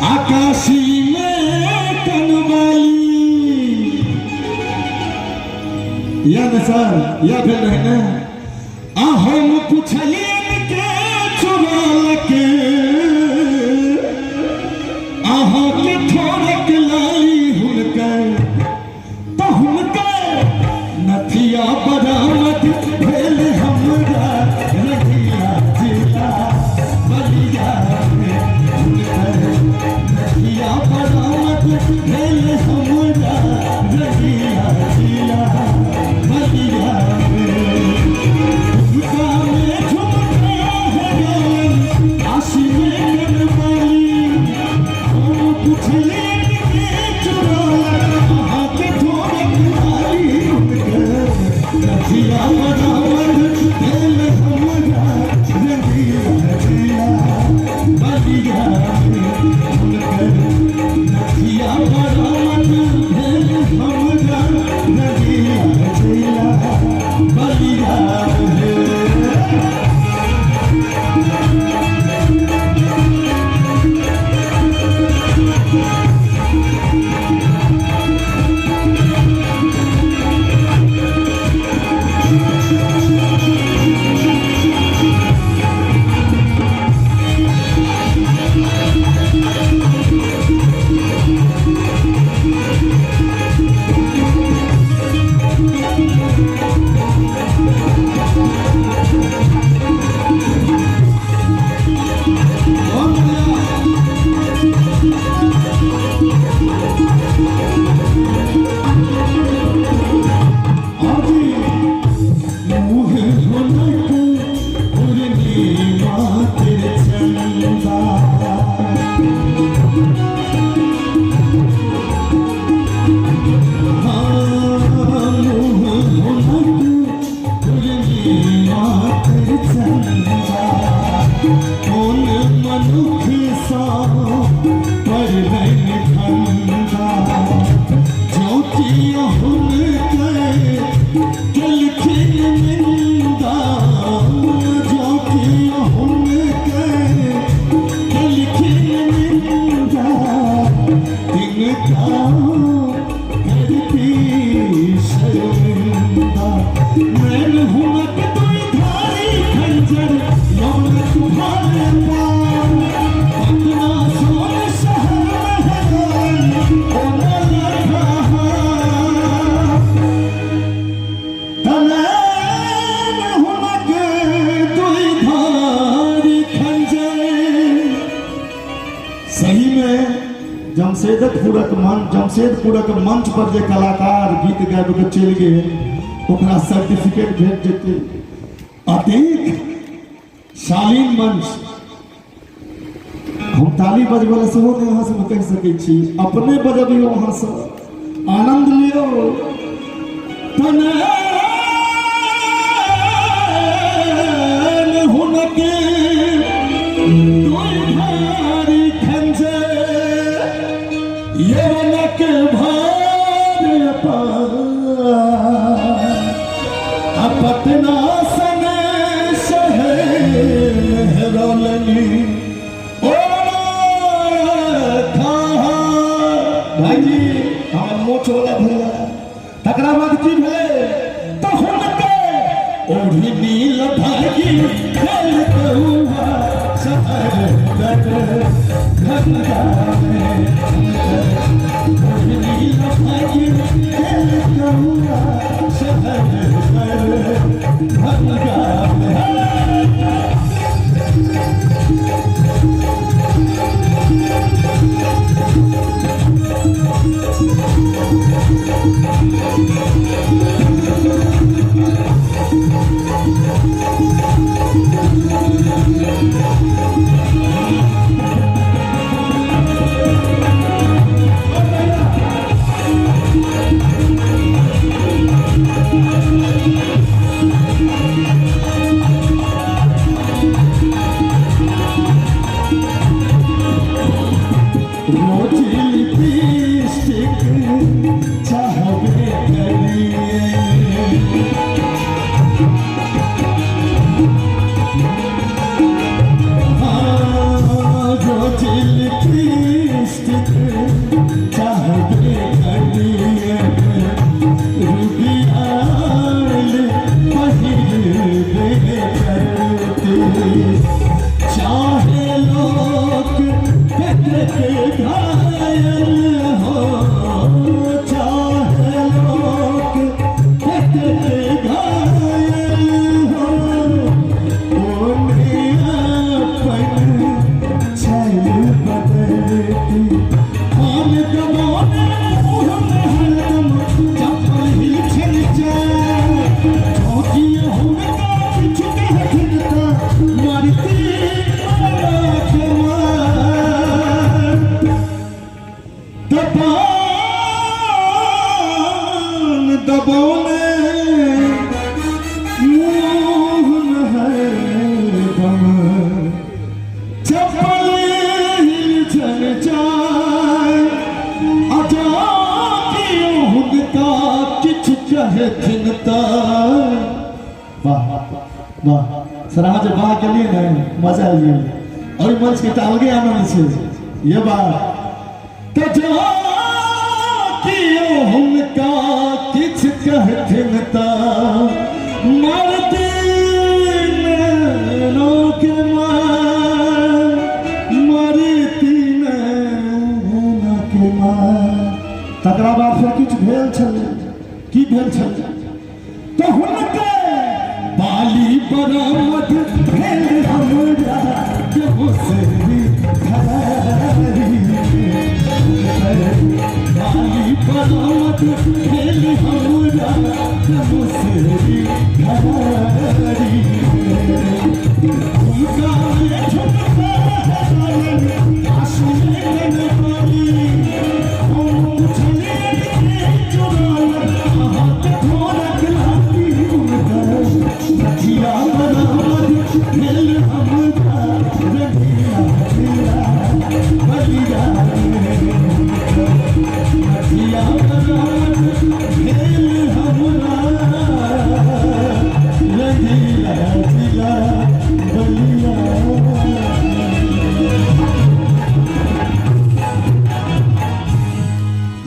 आकाशी में कनवाली या ने सर या भेल रहे ने आ हम पुछलियन के चुरालके अहाँ के थोड़क लाली हुनकर तऽ हुनकर नथिया बरामद भेल हमरा रहिया जिला बलिया में हुनकर नथिया बरामद भेल हमरा रहिया जिला बलिया में झुमका में झुमका है गालन काशी में कनवाली हम पुछले के चुरालक अहाँके थोड़क लाली हुनकर नथिया बरामद भेल हमरा रंगीला जिला बलिया में हुनकर नथिया बरामद भेल हमरा रंगीला जिला बलिया में। मनुख सा परलनि खंदा ज्योति हुनकर केलखिन निंदा ज्योति हुनकर केलखिन निंदा तिनका करती शर्मिंदा नैन हुनक दुई धारी खंजर यौन तुम्हारे पार पटना सोन शहर में है ओ लखा तनैन हुनक दुई धारी खंजर। सही में जमशेदपुरक मंच जमशेदपुरक मंच पर जे कलाकार गीत गाबि के चलि गेल ओकरा सर्टिफिकेट भेट जेतै। अतेक शालीन मंच हम ताली बजबै लए सेहो नहि अहाँ सबके कहि सकै छी, अपने बजबियौ अहाँ सब आनंद लियौ। तनैन हुनक दुई भारी खंजर यवनक भार पार आ पटना सन शहर मेहरौलनि ओ भाईजी हमर मोछ वाला भैया। तकरा बाद की भेलै तऽ हुनके ओढ़ी नील भागी भेल कौआ शहर दर गंगा में ओढ़ी नील भागी भेल कौआ शहर दर गंगा में। रोज लिपस्टिक चाहबे करिए चाहे लोक कतेक घायल हो, चाहे लोक कतेक घायल हो, ओने अपन छैल बदलती। पान दबोने मुँह में हरदम चप्पल ही छिन जाए, चौकी हुनका किछु कहथिन तऽ मारती मारा के मार। तऽ पान दबोने मुँह में हरदम चप्पल ही छिन जाए, आ जँ कियो हुनका किछु कहथिन तऽ वाह वाह। सर, अहाँ जे वाह केलियै ने, मजा आबि गेल। और मंच के एकटा अलगे आनंद छै ये बात। तऽ जँ कियो हुनका किछु कहथिन तऽ मारती नैनो के मार, मारती नैनो के मार। तकरा बाद फेर किछु भेल छलै। की भेल छलै? तऽ हुनके बाली बड़ा